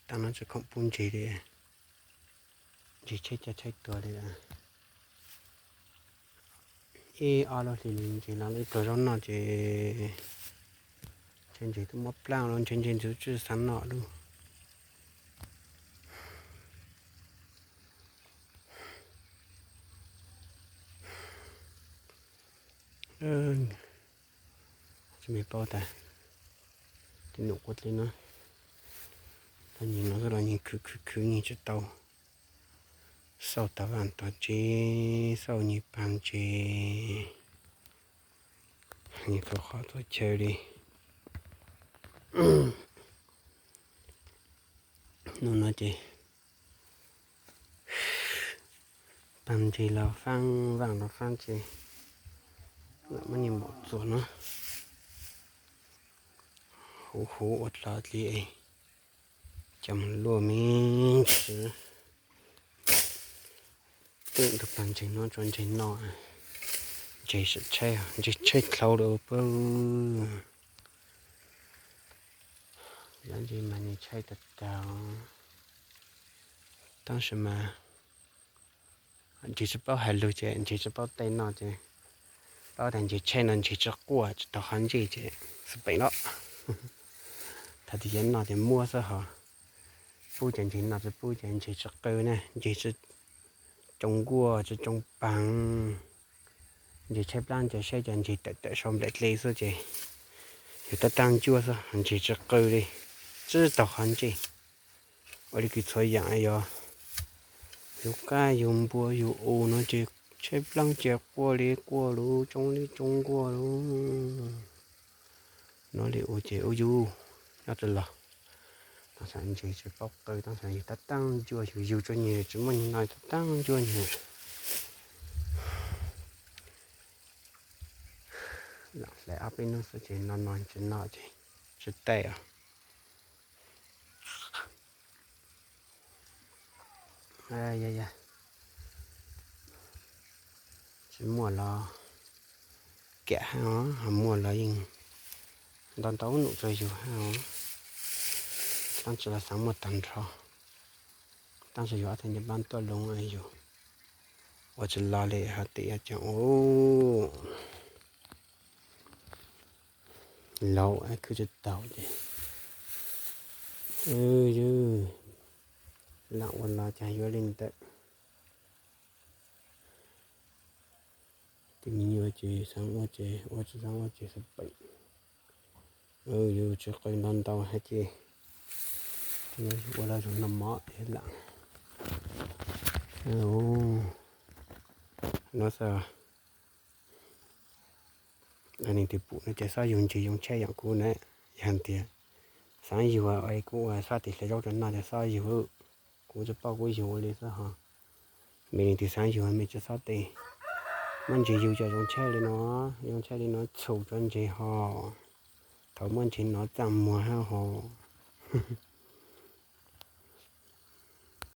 Tam no tsis khoom pub ntses li, ntses tshaib caj tshaib tuag li. Ib ob lub hlis ntses los ib pluag zaub noj ces ntshe ntses twb muab plaub los ntshe ntses ntxwv tsis xav noj lub. Tsis me paub tas tus num quav dlej no, tau nyeem no los nyeem khwv khwv khwv nyeem tsis tau. Xauj tag vaj tag tsev, xauj nyias pag ntses, nyias txhua qhov txhua chaw li. Hnub no ces pag ntses los faab, vaaj los faab ces lam muab nyias mom txuas no, huv huv ua dlov dli es coj mus luaj me ntsis. Tej tus pag ntses no tsuas ntses no, ntses sam tshaib, ntses tshaib dlhau lawm pab. Cov ntses mas nws tshaib tag tag, tab sis mas ntses tsis paub hais lus ces ntses tsis paub tej no ces paub tias ntses tshaib no ntses tsis quaj tsis tau qhov ntsej ces xwb peem los. Thaum twg yuav noj ces muab xwb hos, pub ces ntses noj, tsis pub ces ntses tsis qw na, ntses tsis tsoo nkuaj tsis tsoo paag. Ntses tshaib plab ntses saib ces ntses tawm tawm sau nplaim dle xwb ces yus tab taag ntsuab xwb, ntses tsis qw li, tsis tau qhov ntsej. Ua li kws txhua yaam yog yus qaib yus npua yus u no ces tshaib plab ces quaj li quaj lug, tsoo li tsoo nkuaj lug. Nov li ua ces ua yus nyob rau los, tab sis ntses tsis paub qw, tab sis yus tab taag ntsuab, yus yug tsuas nyuag tsis muaj nyuag no tab taag ntsuab nyuag. Lam hlais ob peb hnub xwb ces no no tsis noj ces tsis tau os. Tsis muaj los kam hab os, ho muaj los yeej nto ntau num rua yus hab os. Tab sis los xaav muaj tag nrho, tab sis yus ob tug nce npab tuaj loo yus ua tsis los li hab tes ces ua laus khwb tsis taus ces, ywg, lam ua los cas yuav li ntawd. Tej me nyuam ces xaav ua ces ua, tsis xaav ua ces xav peem. Yus tsis qw ntau ntau hab ces ua los zug noj mov lam. No xwb. Leej twg pum no ces xob yug ntses yoo tshaib yaam kuv na. Yog tias xaav yug, kuv ua xob tes hlais zaub rua noj ces xob yug. Kuv tsis paub kuv yug ua li xwb hos. Mej leej twg xaav yug mej tsis xob tes, muab ntses yug cov zoo tshaib li no, zoo tshaib li no txhum rua ntses hos. Thaum muab ntses nov txaaj muag hab hos.